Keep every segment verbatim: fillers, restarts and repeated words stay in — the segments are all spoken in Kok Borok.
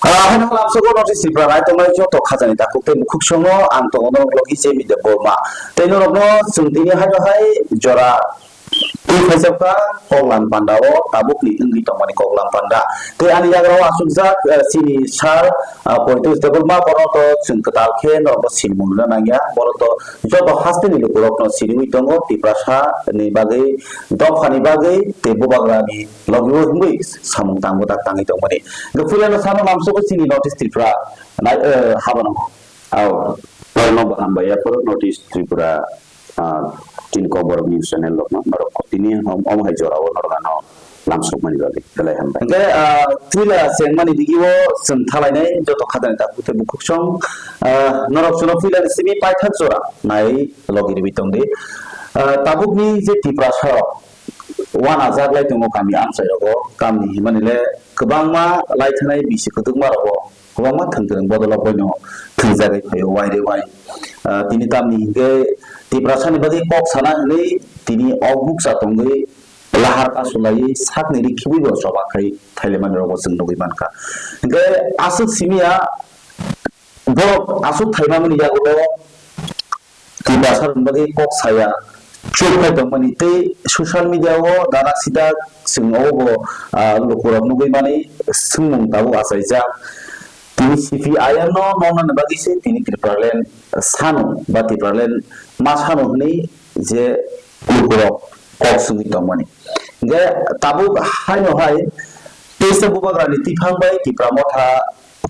Ah, haino lamsogo notice Tripura rai tongnai joto khajani takhuk tei bukhuk songo ang tongo norok logi Jemi Debbarma. Tei norokno chwng tini haino hai jora twi phaijak kha Koklam Panda o tabukni wngwi tongmani Koklam Panda. Tei ani yagra o achukjak, eh, chini sir, ah, Poitu Debbarma, bono to chwng kwtal khe norokno sinimung rwna nangya. Bono to joto hasteni lukurokno siniwi tongo, Tiprasa ni bagwi, dopha ni bagwi tei bubagra ni logi o wngwi samung tangbo tak tangwi tongmani. Hwnkhe puila no sano lamsogo chini North East Tripura nai, eh, habano. Ao, norokno bo hambai ya phoro North East Tripura, ah, chini Kokborok news channel rokno norok tini om, om hai jora o norok ano lamsokmani bagwi belai hambai. Hwnkhe, ah, puila chengmani digi o chwng thalainai joto khajani takhuk tei bukhuk song, ah, norok chwngno puila ni simi paithak jora nai logi riwi tongdi. Ah, tabukni je Tiprasa rok, uanajak lai tongo kami amchai rogo, tamni himani le kwbangma lai thanai bisi kwdwkma rogo kwbangma thwng twrwng bodol o boino thwngjagwi phaio waire wai. Ah, tini tamni hinkhe Tiprasa ni bagwi kok sana hinwi tini o bukcha tongwi lahar kasulaiwi sakni ri khibwi bo choba khai thailaimani rogo chwng nugwi mankha. Hinkhe aswk simi ya borok aswk thaimani yagulo Tiprasa rokni bagwi kok saya, chup khai tongmani tei social media o darak sidak chwng obo bo, ah, lukurok nugwi mani swngmung tabuk achaijak. Tini C P I M no noknani bagwi se tini Tipraland sano ba Tipraland ma sano hwnwi je lukurok kok swngwi tongmani. Hingkhe tabuk haino hai teisa bubagrani tiphang bai Tipra Motha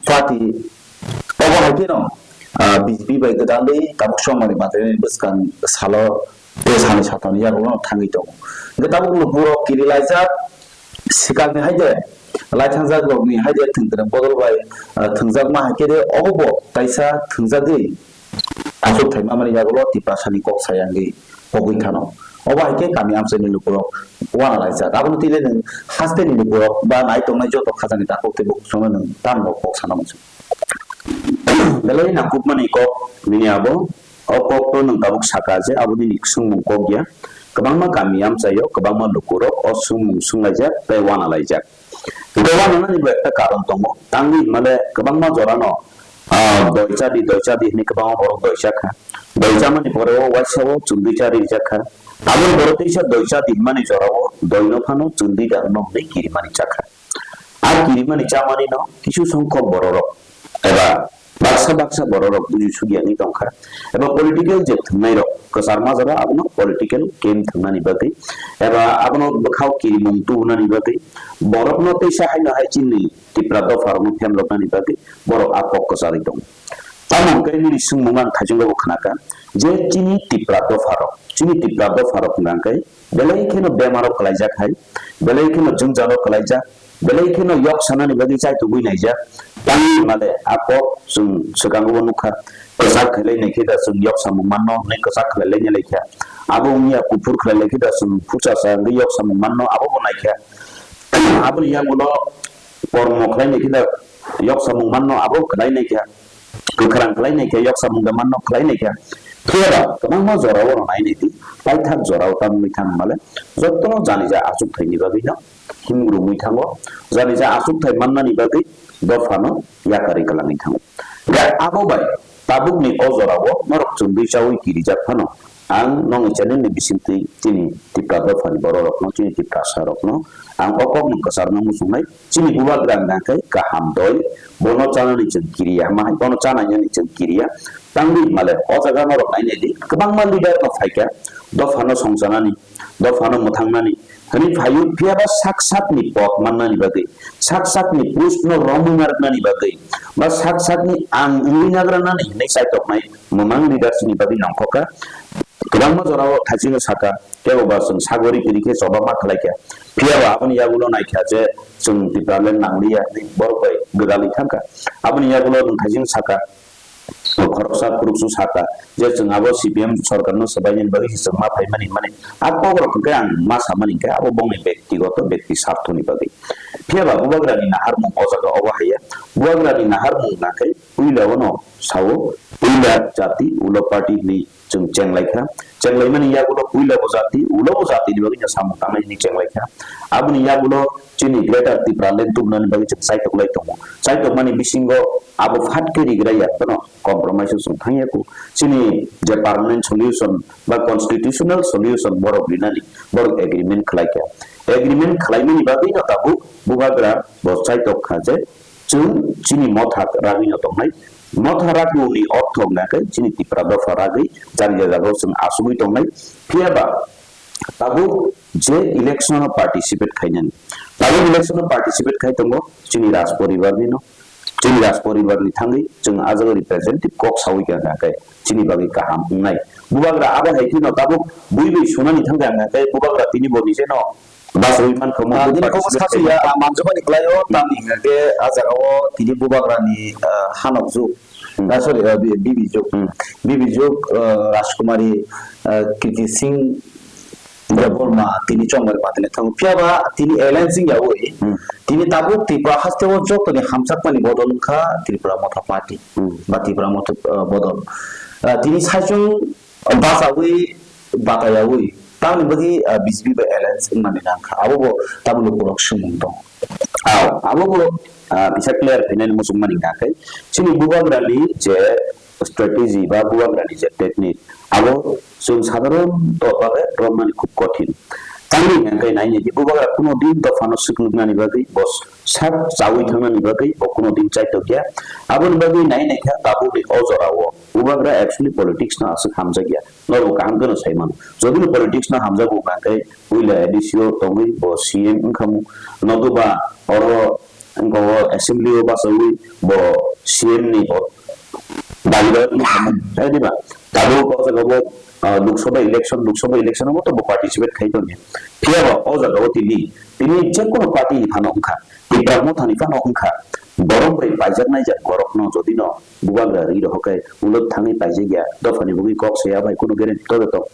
Party obo hai kheno, ah, B J P bai gwdangwi tabuk songmani manthai bwskang salo tei sani satani yagulo thangwi tongo. Hingkhe tabuk lukurok kiri laijak, swkangni hai de laithangjak rokni hai de thwng twrwng bodol bai, ah, thwngjakma hai khe de obo bo kaisa thwngjagwi achuk thaima mani yagulo Tiprasani kok saya wngwi pogwi thano. Obo hai khe kami amchaini lukurok uana laijak. Abono twi le nwng hasteni lukurok ba nai tongnai joto khajani takhuk tei bukhuk songno nwng tamo kok sana muchung. Belai nangkukmani kok nini abo, o kokno nwng tabuk saka je abo nini swngmung kok ya. Kwbangma kami amchaio kwbangma lukurok o swngmung swnglaijak tei uana laijak. Hingke uananani bo ekta karon tongo, tangwi himale kwbangma jorano, ah, doi chadi, doi chadi hinwi kwbangma borok doi chakha. Doi chamani pore o waisa o chwngdui chari rijak kha. Aboni pore teisa doi chadi hinmani jorao doi no phano chwngdui da hwnwi kirimani chakha. A kirimani chamani no kisu songkhok bororok eba baksa baksa bororok buji sugiyani tongkha. Eba political je thwngnairok kwchar majra abono political game thwngnani bagwi eba abono bwkhao kirimung tubunani bagwi borokno teisa haino hai chini Tipra dopharokno phemloknani bagwi borok a kok kwcharwi tongo. Tamo hwnkhe nini swngmung ang thaichungo bo khnakha je chini Tipra dopharok, chini Tipra dopharok hwnkha hwnkhe belai kheno bemaro kwlaijak hai, belai kheno jwngjalo kwlaijak, belai kheno yok sanani bagwi chaitugwi naijak. Tangwi male a kok chwng swkango bo nukha. Kwchak khailai naikhe da chwng yok samung manno hwnwi kwchak khlailai nai laikha. Abo wngya kuphur khlai laikhe da chwng phursa sa wngwi yok samung manno abo bo naikha. Aboni yagulo kormo khlai naikhe da yok samung manno abo khlai naikha. Kwkhrang khlai naikha, yok samung da manno khlai naikha. Phiya ba kwbangma jorao no nai naidi, paithak jorao ta wngwi thang male, jotono janija achukthai ni bagwi no himrumwi thango, janija achukthai mannani bagwi dophano yakarwi kwlangwi thango. Ga abo bai tabukni o jorao norok chwngwi chaui kirijak phano, ang nongni channel ni bisingtwi chini Tipra dophani bororokno, chini Tiprasa rokno ang o kokno kwcharno muchungnai. Chini bubagra wngkha khe kaham doi, bono chanani chwng kiriya, hama hai bono chanainani chwng kiriya. Tangwi male o jaga norok nainai di, kwbangma leader no phaikha, dophano songchanani, dophano mwthangnani, hwnwi phaio, phiya ba sak sakni pot mannani bagwi, sak sakni post no romwi narwknani bagwi, ba sak sakni ang wngwi nagranani hinwi chaitoknai mwmang leaders ni bagwi nangkukha. Kwbangma jorao thaichino saka, tei bo ba chwng sagori kiri khe choba ma khlai kha. Phiya ba aboni yagulo nai kha je chwng Tipraland nangliya hinwi borok bai gwdalwi thang kha. Aboni yagulo nwng thaichino saka, khoroksa khoroksa saka je chwng abo C P M sorkar no swbainani bagwi se chwng ma phaimani hinmani. A kok rok hwnkhe ang ma samani hinkhe abo bongni bektigoto bekti sarthoni bagwi. Phiya ba bubagrani naharmung o jaga obo haiya. Bubagrani naharmung nakhai puila bono sao, puila jati ulo party hinwi chwng chenglaikha. Chenglaimani yagulo puila bo jati, ulo bo jatini bagwi no samung tangnai hinwi chenglaikha. Aboni yagulo chini Greater Tipraland tubunani bagwi chwng chaitok lai tongo. Chaitokmani bisingo abo phat khe rigra ya, phano compromise o chwng thang ya kho. Chini je permanent solution ba constitutional solution borok rinani, borok agreement khlai kha. Agreement khlaimani bagwi no tabuk bubagra bo chaitok kha je, chwng chini motha ragwi no tongnai. Motha ragwi ni ortho wngkha khe chini Tipra dopha ragwi jani jagao chwng asugwi tongnai. Phiya ba tabuk je election o participate khainani, tabuk election o participate khai tongo chini Raj poribar ni no, chini Raj poribar ni thangwi chwng ah jaga representative kok sawi kha khe chini bagwi kaham wngnai. Bubagra abo hai kheno tabuk bui bai sunani thang kha khe bubagra tini bo ni je no Bas wi man kha mo Ah, bini kok participate sasu khaima. Ya, ah, manjabani kwlaio, tamni hwnkha khe ah jagao tini bubagrani, ah, hanok juk. Hmm. Ah, sorry, ah, bi-, bibi juk. Hmm. Bibi juk, ah, Rajkumari, ah, Kirti Singh Debbarma tini chongmani patini thango. Phiya ba tini alliance wngyawi, Hmm. tini tabuk Tripura hasteo jotoni hamjakmani bodol wngkha Tripura Motha Party. Hmm. Ba Tripura Motha, ah, bodol. Ah, tini saichung bachawi, batayawi, tamni bagwi, ah, B J P bai alliance wngmani nangkha. Abo bo tabuk lukurok swngmung tongo. Aw, abo bo, ah, kisa clear khainani muchungmani hwnkha khe, chini bubagrani je strategy ba bubagrani je technique, abo chwng sadharon to bagwi romnani khub kothin. Tamni hwnkha khe nainai di bubagra kuno din dophano swknuknani bagwi, bo sak chawi thangnani bagwi bo kuno din chaitokya. Aboni bagwi nainai kha tabukni o jorao bubagra actually politics no aswk hamjakya. Norok kaham kheno sai mano. Jodi no politics no hamjago hwnkha khe puila A D C o tongwi bo C M wngkhamu. Nodoba oro wngkha o assembly o bachawi bo C M ni bo dagibar wngkhamu. Hai diba? Tabuk o jaga bo, ah, Lok Sabha election, Lok Sabha election o bo to bo participate khai tongya. Phiya ba o jaga o tini, tini je kono party ni phano wngkha, Tipra Motha ni phano wngkha, borok bai paijaknai jak borok no jodi no Bubagra ri rohor khe ulo thangwi paijak ya, dophani bagwi kok saya bai kunu guarantee to tong.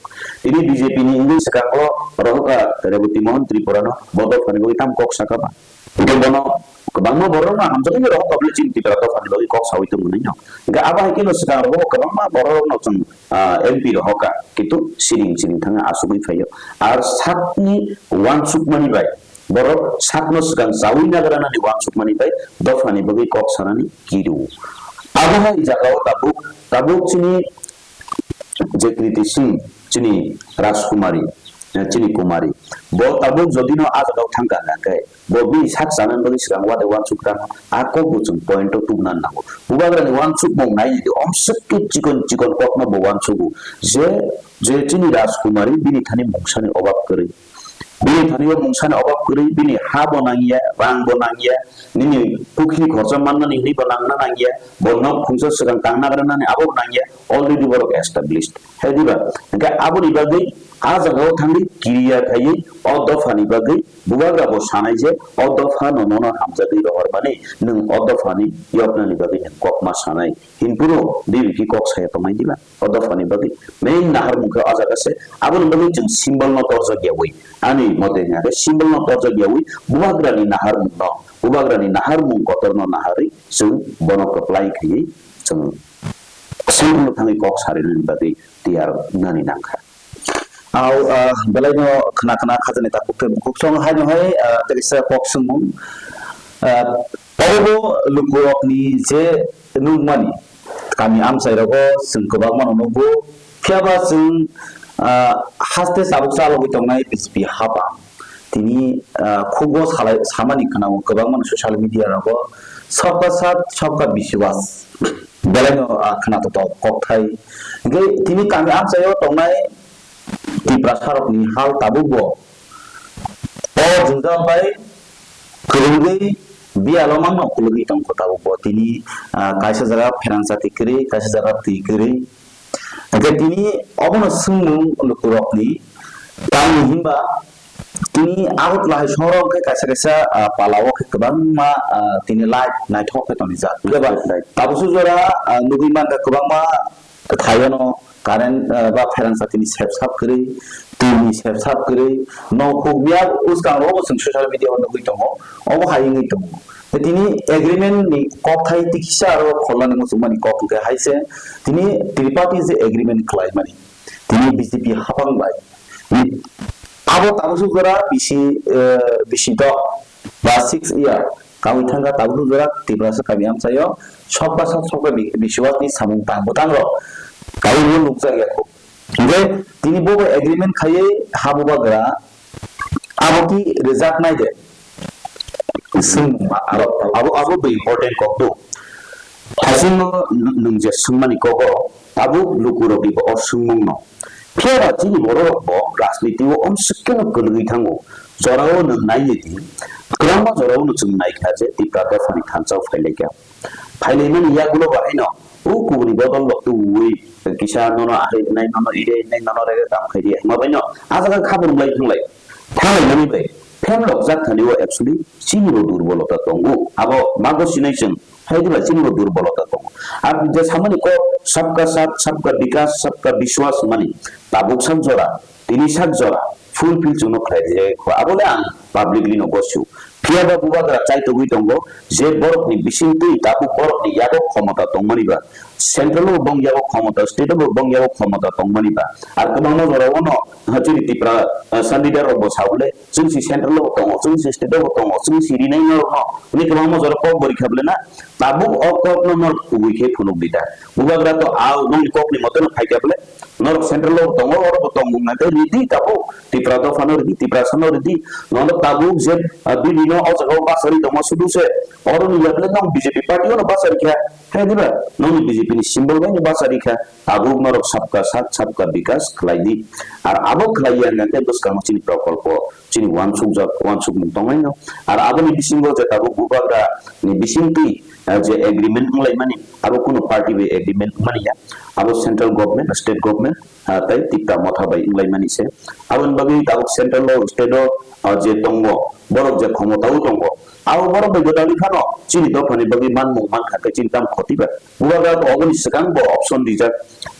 Tini B J P ni wngwi swkango rohor kha Reboti Mohan Tripura no, bo dophani bagwi tamo kok saka ba. Hwnkhe bono kwbangma borok no hamjakgwi rohor kha bwle chini Tripura dophani bagwi kok sawi tong hwnwi no. Hwnkhe abo hai kheno swkang rogo kwbangma borok no chwng, ah, M P rohor kha, kintu siring siring thangwi asugwi phaio. Ar sakni uansukmani bai borok sakno swkang chawi nagranani uansukmani bai dophani bagwi kok sanani kiru. Abo hai jagao tabuk, tabuk chini je Kriti Singh, chini Rajkumari, eh, chini Kumari, bo tabuk jodi no ah jagao thangkha hwnkhe, bo bini sak chanani bagwi swkang wade uansuk rang, a kok bo chwng point o tubuna nango. Bubagrani uansukmung nai di, omswk khe chikon chikon kokno bo uansugo, je, je chini Rajkumari bini thani mungsani obab kwrwi. Bini thani o mungsani obab kwrwi, bini ha bo nangya, rang bo nangya, nini pukhri khorsa mannani hinwi bo nangna nangya, bo nok khungsa swkang tang nagranani abo bo nangya, already borok established. Hai diba? Hwnkhe aboni bagwi a jagao thangwi kiriya khaiwi o dophani bagwi bubagra bo sanai je o dopha no nono hamjagwi rohormani, nwng o dophani yoknani bagwi nwng kokma sanai. Hinphuru bibikhi kok saya tongnai diba? O dophani bagwi main naharmung khe o jaga se. Aboni bagwi chwng symbol no torjak yawi. Ani mote hwnkha khe symbol no torjak yawi, bubagrani naharmung no, bubagrani naharmung kotor no naharwi chwng bono kwplai khaiwi chwng symbol no thangwi kok sarinani bagwi tiyar wngnani nangkha. Au, ah, belai no khna khna khajani takhuk tei bukhuk song hai no hai, ah, tei kisa kok swngmung. Ah, obo lukurokni je nukmani kami amchai rogo chwng kwbangma no nugo. Phiya ba chwng, ah, haste chabuk chalogwi tongnai B J P hapang. Tini, ah, khugo salai, samani khwnao kwbangma no social media rogo, "Sabka saath, sabka vishwas." Belai no, ah, khwnatok tok kokthai. Hingke tini kami amchaio tongnai Tiprasa rokni hal tabuk bo o jwngjal bai kwrwngwi biyalo mangno kulugwi tongkha tabuk bo. Tini, ah, kaisa jaga pherang chati kwrwi, kaisa jaga twi kwrwi. Hingke tini obono swngmung lukurokni tamni hinba tini Agartala hai sohoro hingke kaisa kaisa, ah, palao khe kwbangma, ah, tini light naithok khe tonijak. Right, right. Tabuk jora, ah, nugwi mankha kwbangma thaiono current, ah, ba pherang satini sepsap kwrwi, twini sepsap kwrwi, nok hukya bwskango bo chwng social media o nugwi tongo, obo hai wngwi tongo. Tei tini agreement ni kokthai tikisa aro kholnani muchungmani kok hwnkhe hai se tini triparty je agreement khlaimani, tini B J P hapang bai. Abo tabuk jora bisi, eh, bisi dok ba six year kami thangkha, tabuk jora Tiprasa kami amchaio sokbasa sokba bi-, biswas ni samung tang bwtang rok tabuk bo nukjak ya kho. Hingke tini bo bai agreement khaiwi ha bubagra abo ki rwjaknai de? Swngmung ma abo, abo, abo bo important kok do. Thaisingo nwng je swngmani kogo tabuk lukurokni bo o swngmungno. Phiya ba chini bororok bo rajniti o omswk keno kwlwgwi thango. Jorao nwng nai di, kwbangma jorao no chwng nai kha je Tipra dophani thansa o phai lai kha. Phailaimani yagulo bahaino o kubuni bodol rok tubui kisa nono ahai hwnai, nono ire hwnai, nono rega kam khai di, hwnma baino a jaga kha bwrwng lai thang lai. Thang laimani bai phem rok jak thani o actually chini bo durbolota tongo. Abo mago sinai chwng hai diba chini bo durbolota tongo. Ar je samani kok sabka saath, sabka bikas, sabka biswas mani tabuk sak jora, tini sak jora fulfill chwngno khlai rijak kho. Abole ang publicly no gosio. Phiya ba bubagra chaitogwi tongo je borokni bisingtwi tabuk borokni yago khomota tongmani ba, central o bong yago khomota, state o bong yago khomota tongmani ba. Ar kwbangma jora o no, ha, chini Tipra, ah, sa leader rok bo sa bole, chwng si central o tongo, chwng si state o tongo, chwng si rinai norok no hwnwi kwbangma jora kok bo rikha bole na, tabuk o kok no norok kubui khe phunuk di da. Bubagra to a nokni kok ni mote no phai kha bole, norok central o tongo, oro bo tongo wngna tei ridi tabuk Tipra dopha no ridi, Tiprasa no ridi, norok tabuk je, ah, bini no o jaga o bachari tongo sudu se, oro ni yaple nong B J P party o no bachari kha, hai diba? Nong ni B J P ni symbol bai no bachari kha, tabuk norok sabka saath sabka bikas khlai di. Ar abo khlai ya wngna tei bwskango chini prokolpo, chini uansukjak, uansukmung tongnaino. Ar aboni bisingo je tabuk bubagra ni bisingtwi, ah, je agreement wnglaimani, abo kuno party bai agreement wngmani ya, abo central government, state government, ah, tei Tipra motha bai wnglaimani se. Aboni bagwi tabuk central o, state o, ah, je tongo, borok je khomota o tongo, abo borok bai gwdalwi phano chini dophani bagwi manmung mankha khe chini tamo khoti ba. Bubagra bo oboni swkang bo option rijak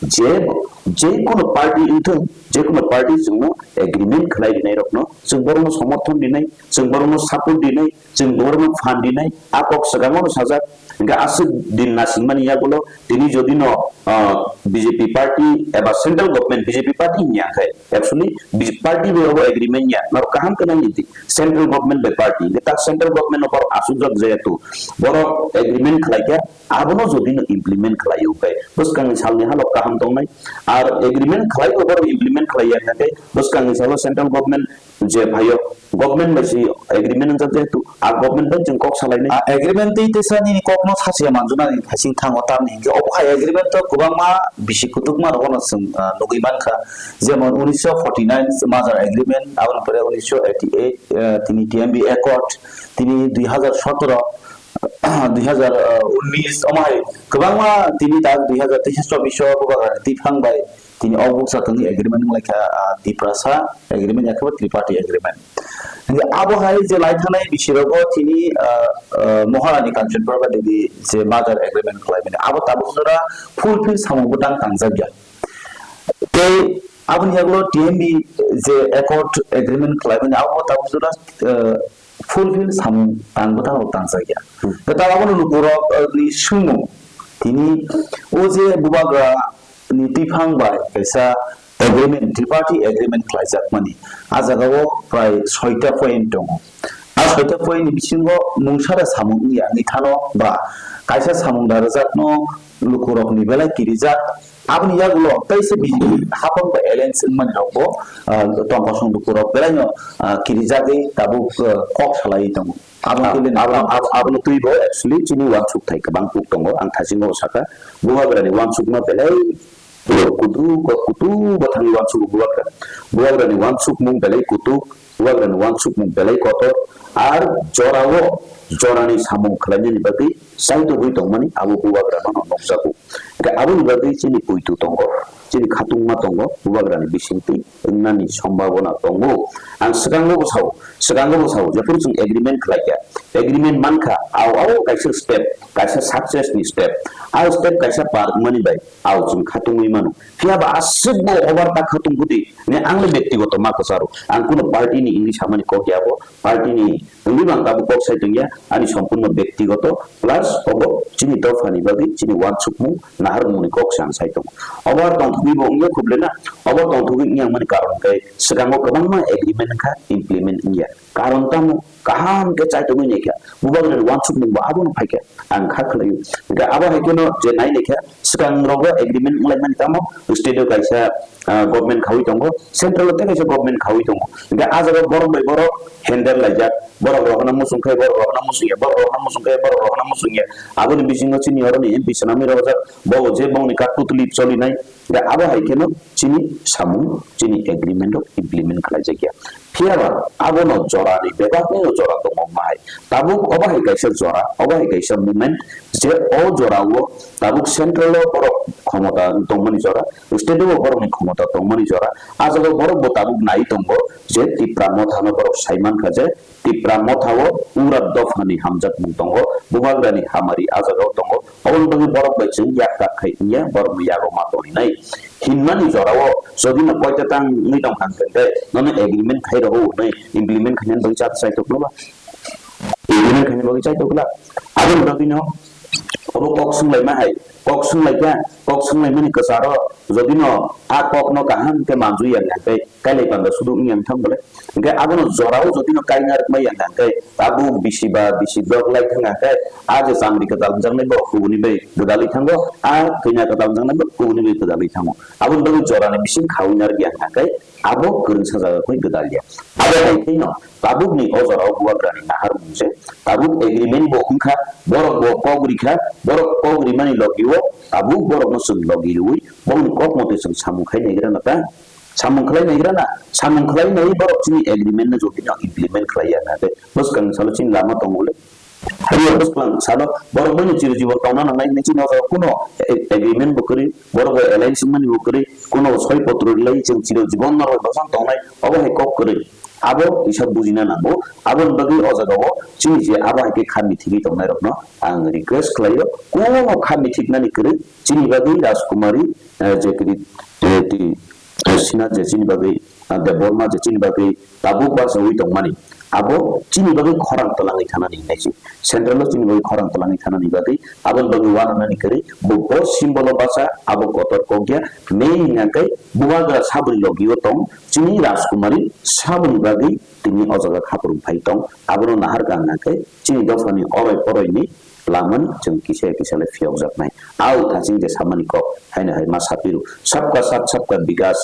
je, je kono party wngthung, je kono party chwngno agreement khlai rinai rokno chwng borokno somorthon rinai, chwng borokno support rinai, chwng borokno phan rinai, a kok swkango no sajak. Hingke aswk din nasingmani yagulo tini jodi no, ah, B J P party eba central government, B J P party hingya khe, actually B J P party bai obo agreement ya, norok kaham khe nai di, central government bai party, hingke tak central government no borok asukjak jehetu borok agreement khlai khe, abono jodi no implement khlai o khe bwskangni salni halok kaham tongnai, ar agreement khlai o borok implement khlai ya khe bwskangni salo central government je phaio, government bai se agreement wngjak jehetu, a government bai chwng kok salainai. A agreement tei teisa nini kokno sachiya manjuna ni thaising thango, tamni hinkhe obo hai agreement o kwbangma bisi kutukma rogono chwng, ah, nugwi mankha, jemon unisho forty nine Major Agreement, aboni pore unisho eighty eight, ah, tini T M B Accord, tini dui hazar sotoro, dui hazar unis, omo hai kwbangma tini tak dui hazar teis chobbish o bubagra twiphang bai tini o bukcha tongwi agreement wnglaikha, ah, Tiprasa agreement, yakhe bo triparty agreement. Hingke abo hai je lai thanai bisi rogo tini, ah, ah, Maharani Kanchan Prabha Devi je Major Agreement khlaimani, abo tabuk jora fulfill samung bwtang tangjakya. Tei aboni yagulo T M B je Accord Agreement khlaimani, abo tabuk jora, ah, fulfill samung tang bwtang rok tangjakya. Hmm. Kwtal abono lukurok, ah, ni swngmung tini o je bubagra ni twiphang bai kaisa agreement, triparty agreement khlaijakmani. A jagao prai soita point tongo. A soita point ni bisingo mungsada samung wngya wngwi thano ba kaisa samung da rwjakno lukurokni belai kirijak. Aboni yagulo teisa B J P hapang ba alliance wngmani rokbo, ah, tongkosong lukurok belaino, ah, kirijagwi tabuk, ah, kok salaiwi tongo. Abo, abo, abo, abo, abono twibo actually chini uansuk thai kwbang kuk tongo. Ang thaisingo saka, bubagrani uansukma belai kutu, kutu bo thangwi uansuk bubagra. Bubagrani uansukmung belai kutu, bubagrani uansukmung belai kotor. Ar jorao jorani samung khlainani bagwi chaitugwi tongmani abo bubagrano nukjago. Hingke aboni bagwi chini poito tongo, chini khatungma tongo, bubagrani bisingtwi wngnani sombhabona tongo. Ang swkango bo sao, swkango bo sao, jephuru chwng agreement khlaikha, agreement mankha, ao, ao kaisa step, kaisa success ni step. A step kaisa par wngmani bai, ao chwng khatungwi mano. Phiya ba aswk bo over ta khatung kuti, ne ang le bektigoto ma kwcharo. Ang kuno party ni wngwi samani kok ya bo, party ni wngwi bang tabuk kok sai tongya, ani sompurno bektigoto, plus obo chini dophani bagwi chini uansukmung naharmungni kok se ang sai tongo. Obo tongthokgwi bo wngya khublena, obo tongthokgwi wngya wngmani karon khe swkango kwbangma agreement wngkha, implement wngya. Karon tamo? Kaham khe chaitogwi naikha. Bubagrani uansukmung bo abono phaikha. Ang kha khlaio. Hwnkhe abo hai kheno je nai naikha, swkang rogo agreement wnglaimani tamo, state o kaisa, ah, government khaui tongo, central o tei kaisa government khaui tongo. Hwnkhe ah jaga borok bai borok handle laijak. Borok rohorna muchung khe, borok rohorna muchung ya, borok rohorna muchung khe, borok rohorna muchung ya. Aboni bisingo chini oroni M P swnamwi rohorjak, bo je bongni Kathputli cholinai, hwnkhe abo hai kheno chini samung, chini agreement rok implement khlaijakya. Phiya ba abono jorani bebak no jora tongo wngma hai. Tabuk obo hai kaisa jora, obo hai kaisa movement, je o jora o tabuk central o borok khomota tongmani jora, state o borokni khomota tongmani jora, ah jaga borok bo tabuk nai tongo je Tipra Motha no borok sai mankha je Tipra Motha o ura dophani hamjakmung tongo, Bubagrani hamari ah jaga o tongo, oboni bagwi borok bai chwng yak tak khai wngya, borokni yago ma tongwi nai. Hinmani jorao jodi no koita tang wngwi tong kha hwnkhe, nono agreement khai rw hwnwi implement khainani bagwi cha-, chaitok no ba? Implement khainani bagwi chaitok glak. Aboni bagwi no obo kok swnglaima hai, kok swnglaikha, kok swnglaimani kwcharo jodi no a kok no kaham khe manjui ya hwnkhe, kailai panda sudu wngya wngthang bole. Hwnkhe abono jorao jodi no kaina rwkmai ya hwnkhe, tabuk bisi ba bisi dok lai thang khe, a je chamri kwtal wngjaknai bo kubuni bai gwdalwi thango, a kanya kwtal wngjaknai bo kubuni bai gwdalwi thango. Aboni bagwi jorani bising khaui narwk ya hwnkhe, abo kwrwngsa jaga khoi gwdal ya. Abo hai khe no tabukni o jorao Bubagrani naharmung je tabuk agreement bo wngkha, borok bo kok rikha, borok kok rimani logio tabuk borokno chwng logi rwui bongni kok mote chwng samung khai naigra na ta? Samung khlai naigra na? Samung khlai nai borok chini agreement no jodi no implement khlai ya na de. Bwskang salo chini lama tongo le. Haiya bwskang salo borok bini chiri jibon tongna nangnai hinwi chini o jaga kuno a-, agreement bo kwrwi, borok bai alliance wngmani bo kwrwi, kuno soi potro rwlai chwng chiri jibon norok bai bwsang tongnai, obo hai kok kwrwi. Abo kisa bujina nango. Aboni bagwi o jaga o chini je abo hai khe kha mithigwi tongnai rokno ang request khlaio, kuno kha mithiknani kwrwi chini bagwi Rajkumari, eh, je kwrwi, eh, twi, eh, Sinha je chini bagwi, ah, Debbarma je chini bagwi tabuk bachaui tongmani, abo chini bagwi khorang twlangwi thanani hinwi se. Central o chini bagwi khorang twlangwi thanani bagwi, aboni bagwi uananani kwrwi bo, bo symbol o bacha, abo kotor kok ya, main hwnkhe Bubagra saboni logi o tong, chini Rajkumari saboni bagwi tini o jaga khaphuru phai tong, abono nahar kha hwnkhe chini dophani oroi poroi ni lamani chwng kisa kisa le phiyokjaknai. Au thaching je samani kok haino hai ma saphiru, "Sabka sath sabka bikas."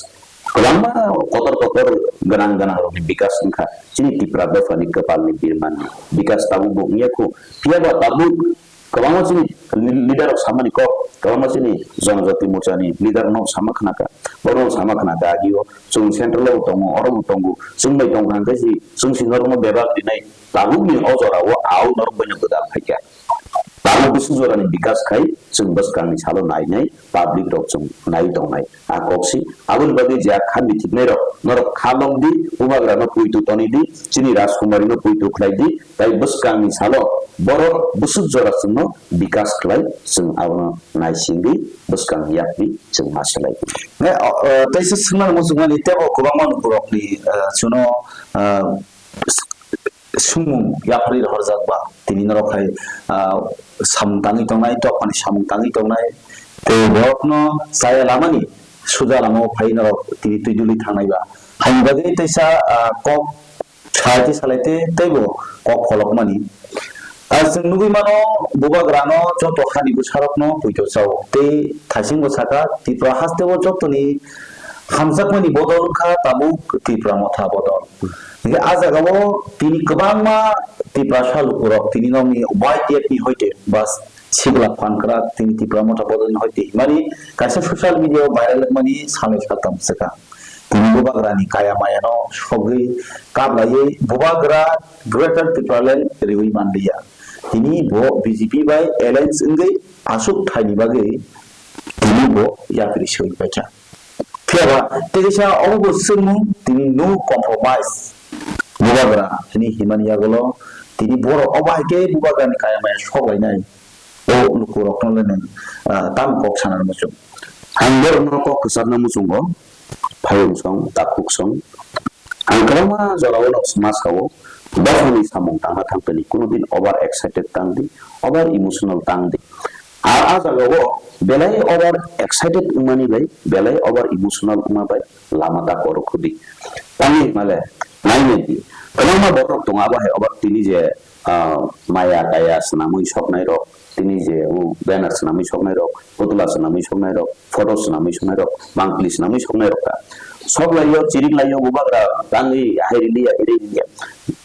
Kwbangma kotor kotor gwnang gwnang rokni bikas wngkha chini Tipra dophani kwpalni birmani bikas tabuk bo wngya khu. Phiya ba tabuk kwbangma chini leader rok samani kok, kwbangma chini Janajati Morcha ni leader no sama khna kha. Borok no sama khna kha, agio chwng central o tongo, oro bo tongo, chwng bai tong kha hwnkhe si, chwng si norok no bebak rinai. Tabukni o jora o au norok bai no gwdal phaikha. Tabuk bwswk jorani bikas khai chwng bwskangni salo nainai, public rok chwng nai tongnai. A kok si, aboni bagwi je a kha mithiknai rok, norok kha lok di, Bubagra no puitu toni di, chini Rajkumari no puitu khlai di, tai bwskangni salo borok bwswk jora chwngno bikas khlai, chwng abono naisingwi bwskang yakni chwng ma swlai di. Ne, o, o, teisa swngmani muchungmani tebo kwbangma borokni, eh, chuno, eh, sumung yapharwi rohorjak ba, tini norok hai, ah, samung tangwi tongnai, dophani samung tangwi tongnai, tei borokno chaya lamani suja lamao phai norok tini twi duli thangnai ba. Haini bagwi teisa, ah, kok salaite salaite teibo kok pholokmani. Ah, chwng nugwi mano, Bubagrano joto hani bwsarokno poito chao tei thaisingo saka, Tripura hasteo jotoni hamjakmani bodol wngkha tabuk Tipra Motha bodol. Hingke a jagao tini kwbangma Tiprasa lukurok tini nokni Y T F ni hoite ba Sikla Phankrak tini Tipra Motha bodolni hoite himani kaisa social media o viral wngmani salnwi saltham swkang. Tini Bubagrani kaya mayano sogwi kaplaiwi Bubagra Greater Tipraland riwi manliya. Tini bo B J P bai alliance wngwi aswk thaini bagwi tini bo yapri swi paikha. Phiya ba tei kaisa obo bo swngmung tini no compromise. Bubagra tini himani yagulo tini borok obo hai khe Bubagrani kaya maya sok lainai. O lukurokno le nwng, ah, tamo kok sana muchung. Ang borokno kok kwcharna muchungo, phayung song, takhuk song. Ang kwbangma jorao nok sma sao, dophani samung tangna thangtani, kuno din over excited tang di, over emotional tang di. Ar a jagao belai over excited wngmani bai, belai over emotional wngma bai lama ta koro khudi. Tamni hwnmale, nainai di. Kwbangma borok tongo abo hai obo tini je, ah, maya kaya swnamwi soknai rok, tini je o banner swnamwi soknai rok, putula swnamwi soknai rok, photo swnamwi soknai rok, mangpili swnamwi soknai rok ta. Sok laio, chirik laio, bubagra tangwi ahai riliya, ahai riliya.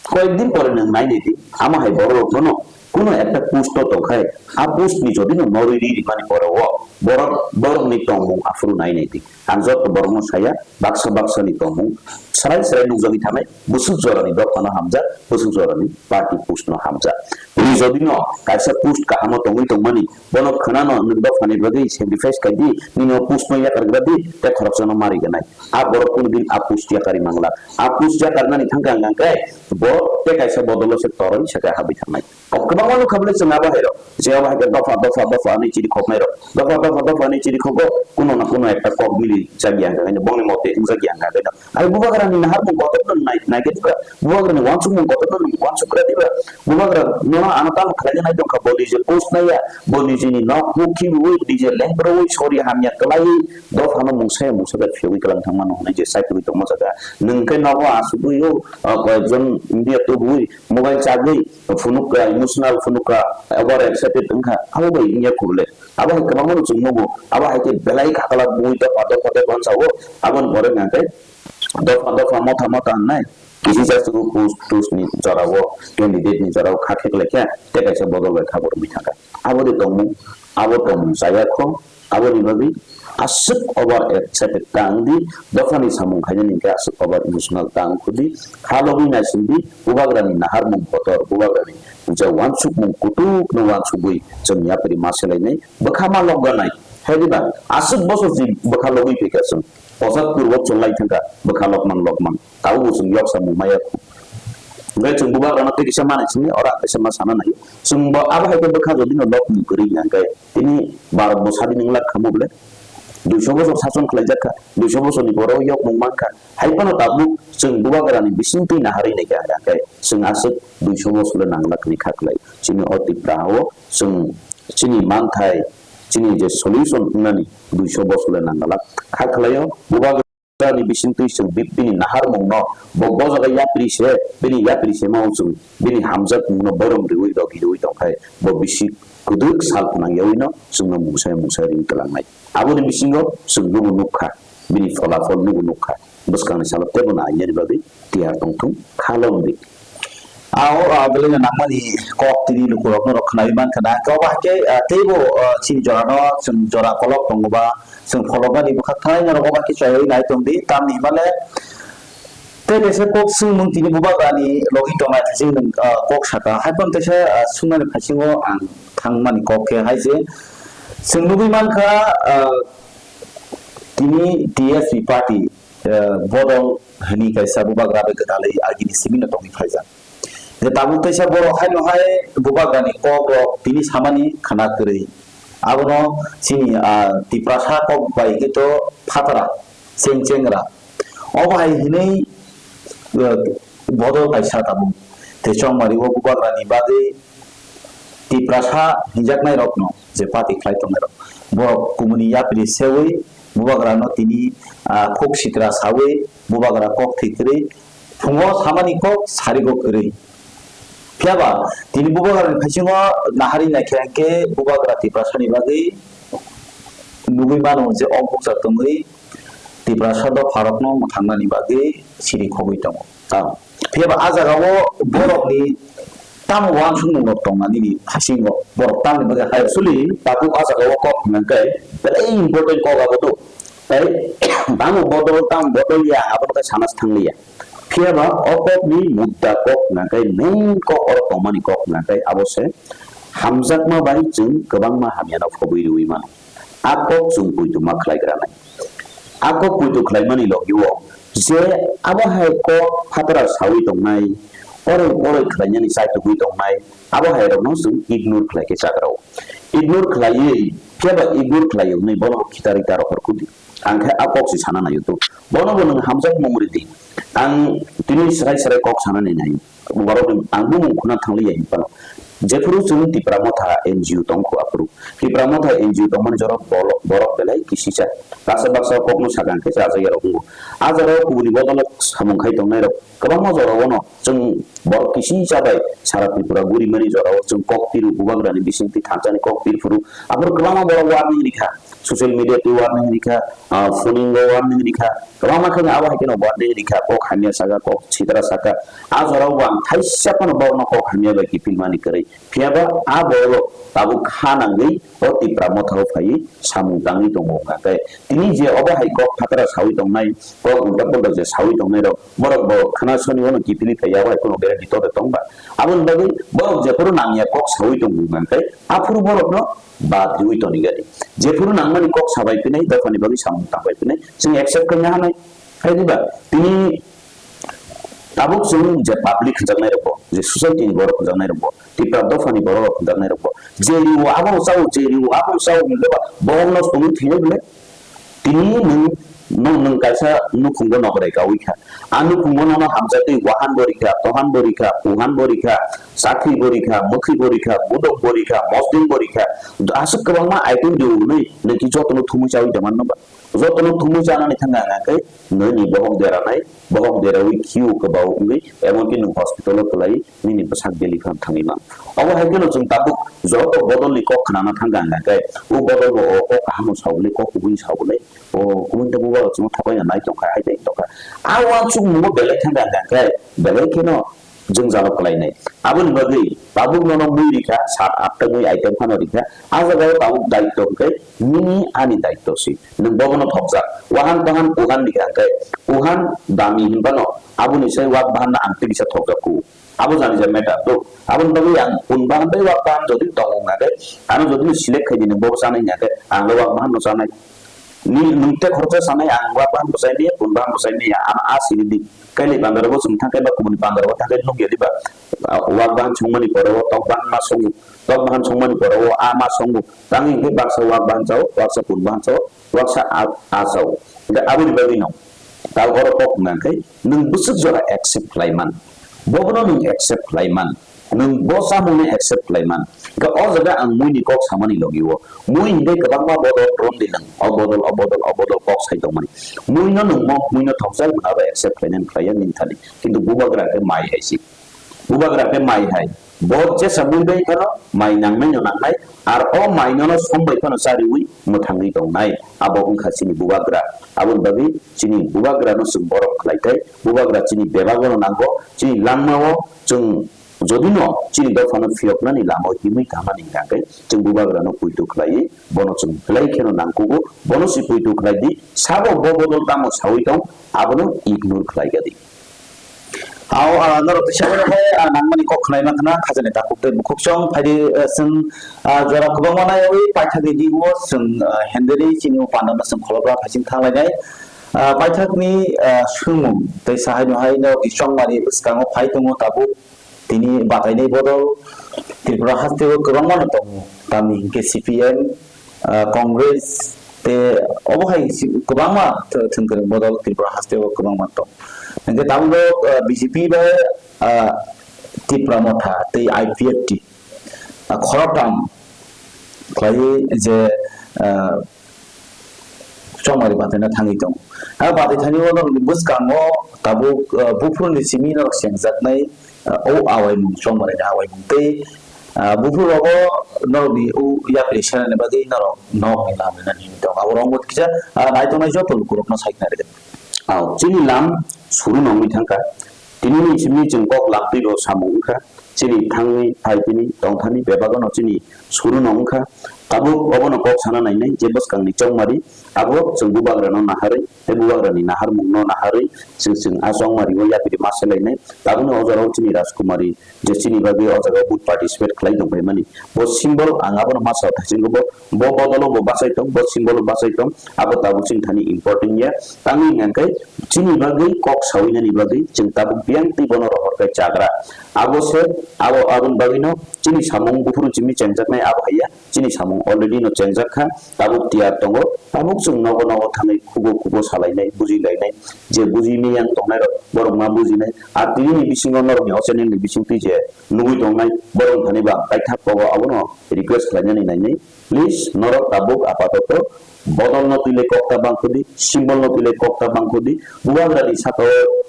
Koyek din pore nwng nainai di, amo hai borok rok bono kuno ekta post o tongkhai, a post ni jodi no norwi ri rimani pore o borok, borok ni tongmung aphuru nainai di. Ang joto borokno saya, baksa baksa ni tongmung srai srai nukjagwi thanai, bwswk jorani dophano hamjak, bwswk jorani party post no hamjak. Tini jodi no kaisa post kahamo tongwi tongmani, bono khwnano nwng dophani bagwi sacrifice khai di, nini o post no yakargra di, tei khoroksano mari gwnai. A borok kunu din a post yakarwi manglak. A post yakarnani thangkha hwnka khe bo tei kaisa bodolo se toroi se khe habwi thangnai. Kwbangma nukha bwle chwng abo hai rok. Je abo hai khe dopha, dopha, dopha hwnwi chiri khoknai rok. Dopha, dopha, dopha hwnwi chiri khogo, kuno na kuno ekta kok mili jak ya hwnka khe, bongni mote wng jak ya hwnka khe. Ai bubagra ni naharmung kotor no nai, nai khe bubagra ni wansukmung kotor no wansuk gra diba. Bubagra no ano tamo khlai nai tongkha, bo nije post nai ya, bo nije ni nok mukhi bui, nije lengro ui, sori hamya klai, dopha no mungsa ya mungsa bai phiyogwi kwlang thangma no hwnwi je sai phiyogwi tongma jaga. Nwng khe nogo asugwi o, ah, koyekjon India tubui, mobile chagwi, phunukha, emotional phunukha, over excited wngkha, abo bai wngya khuble. Abo hai kwbangma no chwng nugo, abo hai khe belai khatalak bui dopha dopha dopha wngsa o, aboni pore hwnka khe dopha dopha motha motha hwnwi kisi cha sugo post tost ni jora o, candidate ni jora o kha khe lai kha, tei kaisa bodol bai kha bo rwngwi thangkha. Abo de tongmung, abo tongmung chaya kho, aboni bagwi aswk over excited ta wng di, dophani samung khainani hwnkhe aswk over emotional ta wng kho di, kha logwi naising di, bubagrani naharmung kotor, bubagrani je wansukmung kutuk no wansugwi chwng yapri ma selainai, bwkha ma lokganai. Hai diba? Aswk bosor si bwkha logwi phaikha chwng. Pochattor bosor lai thangkha bwkha lokman lokman. Tabukbo chwng yok samung maya khu. Hwnkhe chwng bubagrano tei kisa manai simi ora kaisa ma sana nai. Chwngbo abo hai khe bwkha jodi no lokmung kwrwi hwnkhe tini Bharat bo sadi nung lak khamu bole. Duiso bosor sason khlaijak kha. Duiso bosor ni pore o yokmung mankha. Hai phano tabuk chwng bubagrani bisingtwi naharwi naikha hwnkhe chwng aswk duiso bosor le nang lak ni kha khlai. Chini o Tipra ha o chwng chini manthai, chini je solution wngnani duiso bosor le nang lak kha khlai o. Bubagra ni bisingtwi chwng bi-, bini naharmung no bo, bo jaga yapri se, bini yapri se ma o chwng bini hamjakmung no borom riwi rok riwi tongkhai bo bisi kwdwk sal phnang yawi no chwngno mungsa mungsa ring twlangnai. Aboni bisingo chwng nugo nukha, bini pholafol nugo nukha, bwskangni salo teibo na aiyani bagwi tiyar tongthung khalom di. A o, a, belai no nangmani kok tini lukurokno rok khnawi mankha na. Kok ba hakhe, a, teibo, a, chini jorano chwng jora kolok tongo ba, chwng pholoknani bwkha thaino rok ba khe chaywi nai tong di. Tamni hwnmale tei kaisa kok swngmung tini bubagrani logi tongnai phaisingo, a, kok saka. Hai phano teisa, a, swngnani phaisingo ang thangmani kok khe hai se chwng nugwi mankha, a, tini T S P party, eh, bodol hwnwi kaisa bubagra bai gwdalwi agini simi no tongwi phaijak. Je tabuk teisa borok haino hai bubagrani kok rok tini samani khna kwrwi. Abono chini, ah, Tiprasa kok bai khe to phatara, cheng chengra. Obo hai hwnwi, eh, bodol kaisa tabuk. Tei chongmari o bubagrani bagwi Tiprasa hinjaknai rokno je party khlai tongnai rok, borok kumuni yapri sewi bubagrano tini, ah, khuk sitra sawi bubagra kok thwi kwrwi, phungo samani kok sarigo kwrwi. Phiyaba tini bubagrani phaisingo nahari naikhe hwnkhe bubagra Tiprasani bagwi nugwi mano je o bukcha tongwi Tiprasa dopharokno mwthangnani bagwi siri khogwi tongo. Ah. Phiya ba a jaga o borok ni tamo uansukmung rok tong nani ni phasingo borok tamni bagwi hai. Actually, tabuk a jaga o kok hwnka khe belai important kok abo do. Tei tamo bodol, tamo bodol ya, abo no khe sana thang liya. Phiya ba o kok ni mudda kok hwnka khe main kok oro tong mani kok hwnka khe abo se hamjakma bai chwng kwbangma hamya no phobwi rwui mano. A kok chwng poito ma khlai gra nai. A kok poito khlaimani logi o je abo hai kok phatara sawi tongnai, oroi oroi khlainani chaitugwi tongnai, abo hai rokno chwng ignore khlai khe chagra o. Ignore khlaiwi, phiya ba ignore khlai hwnwi bono khitarwi ta rohor kudi. Ang khe a kok se sana naio to. Bono bo nwng hamjak mung ridi. Ang tini srai srai kok sana nai naio. Borok ni ang bumung khuna thang liya hinphano. Jephuru chwng Tipra Motha N G O tongkhu aphuru, Tipra Motha N G O tongmani jorao bolo-, borok belai kisisa. Baksa baksa kokno sakha hwnkhe chajakya rok wngo. A jorao kubuni bodolo samung khai tongnai rok kwbangma jorao no chwng borok kisisa bai sara Tripura gurimani jorao chwng kok piru, bubagrani bisingtwi thansa ni kok pir phuru. Aphuru kwbangma borok warning rikha, social media twi warning rikha, ah, phoning o warning rikha, kwbangma khe abo hai kheno warning rikha, kok hamya saka, kok sitra saka. A jorao bo ang thaisa phano borokno kok hamya bai kiphilmani kwrwi. Phiya ba a borok tabuk kha nangwi o Tipra Motha o phaiwi samung tangwi tongo hwnkha khe, tini je obo hai kok phatara sawi tongnai, kok ulta pulta je sawi tongnai rok, borok bo khna soni bono kiphilwi phaiya, abo hai kheno guarantee tode tong ba? Aboni bagwi borok jephuru nangya kok sawi tongo hwnkha khe, aphuru borokno bad riwi toni gani. Jephuru nangmani kok sabai phinai, dophani bagwi samung tangbai phinai, chwng accept khaina hanai. Hai diba? Tini tabuk chwng je public hwnjaknai rokbo, je society ni borok hwnjaknai rokbo, Tipra dophani borok rok hwnjaknai rokbo, je riwo abo chao, je riwo abo chao hwnwi ba bohokno songwi thwinai bwle? Tini nwng, nwng, nwng kaisa nukhungo nokrai kaui kha. A nukhungo nono hamjakwi wahan bo rikha, tohan bo rikha, puhan bo rikha, chakri bo rikha, mwkhwi bo rikha, budok bo rikha, mosdeng bo rikha. Aswk kwbangma item rio hwnwi nwng ki jotono thumwi chaui tongma nw ba? Jotono thumwi chanani thangkha hwnka khe nini bohok deranai, bohok deraui khiu kwbao wngwi, emonki nwng hospital o kwlai nini bwsak daily phan thangwi man. Obo hai kheno chwng tabuk joto bodolni kok khnana thangkha hwnka khe, o bodol bo o kok kaham sao bwle, kok kubui sao bwle, o kubui tei bubar chwngno thapaina nai tongkha, hai tei tongkha. A uansukmungo belai thangkha hwnka khe, belai kheno jwngjalo kwlainai. Aboni bagwi tabuk nono mui rikha, sat atta mui item phano rikha. A jagao tabuk daityo hwnkhe nini ani daityo si. Nwng bobono thopjak. Wahan bahan kuhan rikha hwnkhe kuhan dami hinphano aboni sai wak bahanno ang tibisa thopjak ku. Abo jani je matter do. Aboni bagwi ang kun bahan bai wak bahan jodi tongo hwnkhe, ano jodi select khai di nwng bobo chanai hwnkhe, ang le wak bahanno chanai. Ni nwng te khoroksa sanai, ang wak bahan bwsai liya, bun bahan bwsai liya, ano a siri di. Kailai bandar bo chwng thangkai ba kubuni bandar bo thangkai nukya diba? Wak bahan songmani pore o tok bahan ma songo, tok bahan songmani pore o a ma songo. Tangwi hwnkhe baksa wak bahan chao, baksa bun bahan chao, baksa a, a chao. Hwnkhe aboni bagwi no tal oro kok hwnka hwnkhe nwng bwswk jora accept khlai man. Bobono nwng accept khlai man. Nwng bo chamungno accept khlai man. Hwnkhe o jaga ang muini kok samani logi o. Mui hwnkhe kwbangma bodol romdi nwng. O bodol, o bodol, o bodol kok sai tongmani. Muino nwng mo, muino thokjak hwnwi abo accept khlainani khlaiya nini thani. Kintu bubagra khe mai hai si. Bubagra khe mai hai. Bo jesa mui bai phano mai nangnai no nangnai. Ar o mai nono som bai phano chariwi mwthangwi tongnai. Abo wngkha chini bubagra. Aboni bagwi chini bubagrano chwng borom khlai thai. Bubagra chini bebago no nango. Chini langmao chwng Jodi no chini dophano phiyoknani lama o himwi tangmani hwnkhe chwng bubagrano poito khlaiwi bono chwng belai kheno nangkugo, bono se poito khlai di, sabo bo bodol tamo sawi tong, abono ignore khlai kha di. Ao, ah, norok tisa bai, ah, nangmani kok khnai mankha na, khajani takhuk tei bukhuk chong, phaidi, ah, chwng, ah, jora kwbangma naiwi paithakni digo chwng, ah, henderi chini o pandano chwng kholopra phaising thanglainai. Ah, paithakni, ah, swngmung tei sahaino hai norokni chongmani bwskango phai tongo tabuk. Tini batainai bodol Tripura hasteo kwbangma no tongo, tamni hinkhe C P M, ah, Congress, tei obo hai si-, kwbangma th-, thwngkwrwng bodol Tripura hasteo kwbangma tong. Hinkhe tabukbo, ah, B J P bai, ah, Tipra Motha tei I P F T, ah, khoroktham khlaiwi je, ah, chongmari bataina thangwi tongo. Ha batai thani o norokni bwskango tabuk, ah, buphuruni simi norok chengjaknai, ah, o awaimung, chongmari ni awaimung tei, ah, buphur rogo norokni o yapri senani bagwi norok nok ni lam rinani himwi tongo. Abo rok wngkha kisa, ah, naitongnai joto lukurokno sai khna rwdi. Ah, chini lam suru nongwi thangkha. Tini ni simi chwng kok lamtwi bo samung wngkha. Chini thangwi phai tini tongthani bebak no chini suru no wngkha. Tabuk obono kok sana nainai je bwskangni chongmari abo chwng bubagrano naharwi tei bubagrani naharmungno naharwi chwng chwng a chongmari o yapri ma selainai. Tabukni o jorao chini Rajkumari je chini bagwi o jaga vote participate khlai tongphaimani. Bo symbol ang abono ma sao thaisingo bo, bo bodolo bo bachai tong, bo symbol bachai tong, abo tabuk chini thani important ya. Tamni hwnkhe chini bagwi kok sawinani bagwi chwng tabuk biyang twi bono rohor khe chagra. Abo se abo, aboni bagwino chini samung buphuru chini chengjaknai abo haiya chini samung already no chengjak kha, tabuk tiyar tongo, tabuk chwng nogo nogo thangwi khugo khugo salainai, bujilainai, je bujimiyang tongnairok borok ma bujinai, a tinini bisingo norokni o channel ni bisingtwi je nugwi tongnai borok thani ba kaithak kogo abono request khlainani nainai, please norok tabuk apatoto bodol no twilai kok ta bangkhodi, symbol no twilai kok ta bangkhodi, bubagrani saka o,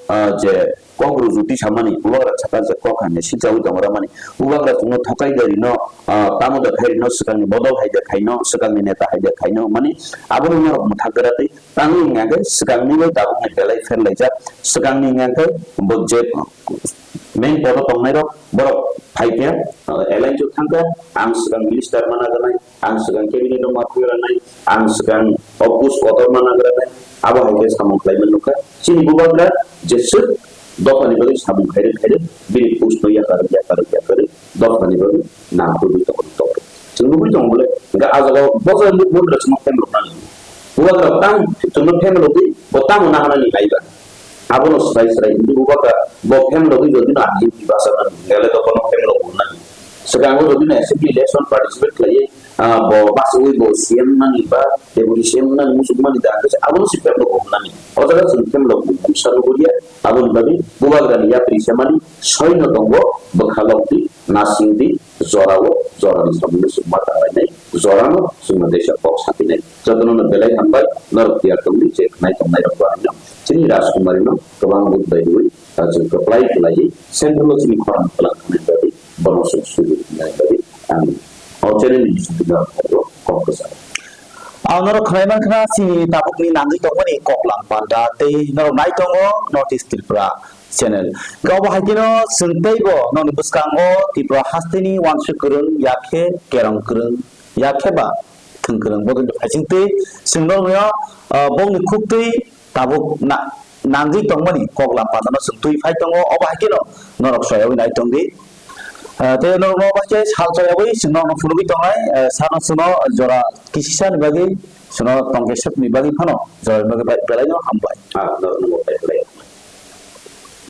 ah, je kok rujuti samani, bubagra saka je kok hamya sikjawi tongramani, bubagra chwngno thokai de rino, ah, tamo de khai rino, swkangni bodol hai de khaino, swkangni neta hai de khaino, mani abono norok mwthak gra twi tangwi hwnka khe swkangni bai tabukni belai pherlaijak, swkangni hwnka khe bo je main podo tongnairok borok phai khe, ah, alliance o thang khe, ang swkang minister mana ganai, ang swkang cabinet o ma thwi ranai, ang swkang office kotor mana granai, abo hai khe samung khlai man nukha. Chini bubagra jeswk dophani bagwi samung khairwk khairwk, bini post no yakarwk yakarwk yakarwk, dophani bagwi nangkukgwi tongwi tongkha. Chwng nugwi tongo bole, hwnkhe a jaga o bo jaga bubagra chwngno phem rwknani. Bubagra tang chwngno phem rwgwi bo tamo naharnani naiba. Abono swbai swbai hwnwi bubagra bo phem rwgwi jodi no ani basa nani, hwnkhe le dophano phem rwgwi nani. Swkango jodi no assembly election participate khlaiwi, ah, bo bachwi bo C M nani ba deputy C M nani muchungmani da hwnkhe abono se phem rok bo hwnani. O jaga chwng phem rok bo mungsa nuguriya, aboni bagwi bubagrani yapri semani soino tongo, bwkha lokdi, nasingdi, jorao jorani samungno chwngma tanglainai, jorano chwngno teisa kok sapinai. Jotono no belai hambai, norok tiyar tongdi je khnai tongnai rok bo haino chini Rajkumari no kwbang vote bai rwui, ah, chwng kwplai khlaiwi central o chini khorang kwlang khnai bagwi bono chwng suri nai bagwi ang o channel ni bisingtwi norok kok kwcharo. Ang norok khnai mankha chini tabukni nangwi tongmani koklam panda tei norok nai tongo North East Tripura channel. Khe obo hai kheno chwng teibo nokni bwskango Tripura hasteni uansuk kwrwng yakhe kerong kwrwng yakhe ba thwng kwrwng bodolni phaisingtwi chwng norokno, ah, bongni khuktwi tabuk na-, nangwi tongmani koklam pandano chwng twi phai tongo, obo hai kheno norok soyawi nai tongdi. Ah, tei norokno obo hai khe sal soyawi chwng norokno phunugwi tongnai, ah, sano chwngno jora kisisa ni bagwi chwngno tongkhe sep ni bagwi phano jora ni bagwi bai-, belai no hambai. Ah, norokno bo belai